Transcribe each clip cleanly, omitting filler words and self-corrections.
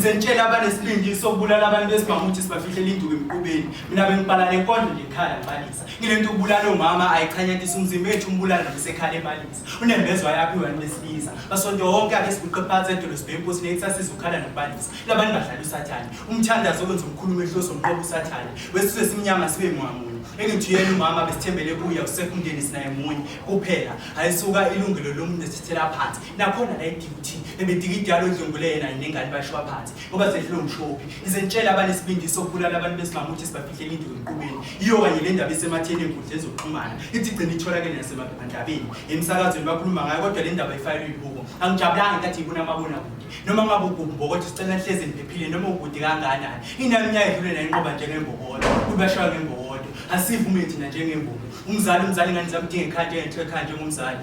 Ngizenitshela abanesibindi sokubulala abantu besimama ukuthi sibafihlela induku emqubeni. Mina bengibhala le nkondlo nje ekhala ngibalisa. Ngilento ukubulala omama ayichanyatisa umzimba ethu umbulala nosekhala ebalisa. Unembezwa yaphiwa abantu besilisa. Basonto wonke ake siguqe phansi edolo sibheke inkosi nekusasa izokhala nokubalisa. Labantu badlala usathane. Umthandazo okwenza umkhulu umehloso umqobo usathane. Wesizwe simnyama sibe mwamunye. Engithi yena umama besithembele kuye usekho umndeni sinaye munye kuphela. Ayisuka ilungelo lomuntu esithela phansi. Nakhona la iduty ebedikidalo odlungule yena nengane bashiwa phansi ngoba zedlule umshophi. Izentshela abanesibindi sokubulala abantu besimama ukuthi sibafihlele induku emqubeni. Iyo kanye le ndaba isematheni enkundleni zokuxhumana. Ithi igcina itholakele nasemaphephandabeni. Emsakazweni bakhuluma ngayo kodwa le ndaba ifayelwe ibuko. Angijabulanga ngenkathi ngibona amabonakude. Noma ngabe ugumbokodo sicela nihlezi niphephile noma ukude kangakanani. Inaminyaka edlule nayo inqoba njengembokodo. Kubashaya ngembokodo. Asivume thina njengembongi. Umzali umzali ingane zami dinga ekhaya njengento ekhaya njengomzali.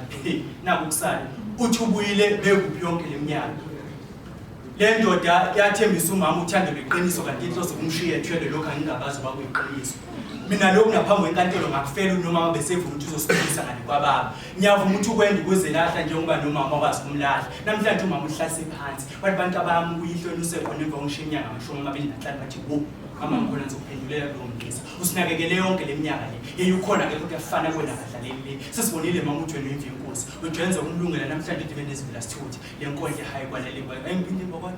Naku kusala. Uthi ubuyile bekuphi yonke leminyaka. Le ndoda yathembisa umama uthando lweqiniso kanti inhloso ukumshiya ethwele lokhu angingabazi uba kuyiqiniso. Mina lokhu ngaphambi kwenkantolo ngakufela unomama besevuma ukuthi uzosibuyisa ngale kwababa. Ngiyavuma ukuthi ukwenda ukuzelahla njengoba nomama wakwazi ukumlahla. Namhlanje umama uhlase phansi. Wathi bantu abami uyihloni usekhona emva kongishiya iminyaka 25 bathi wo mama ngikhona ngizokuphendulela kulowo mlisa. Usinakekele yonke le minyaka le. Yeye ukhona ke kodwa kuyafana kuwena akadlaleli le. Sesibonile mama ukuthi wena uyimvu yenkosi. Ujenza ukumlungela namhlanje udibe nezivela sithuthi. Le nkondlo hayi kwanele kwa. Ayiphinde mbokwana.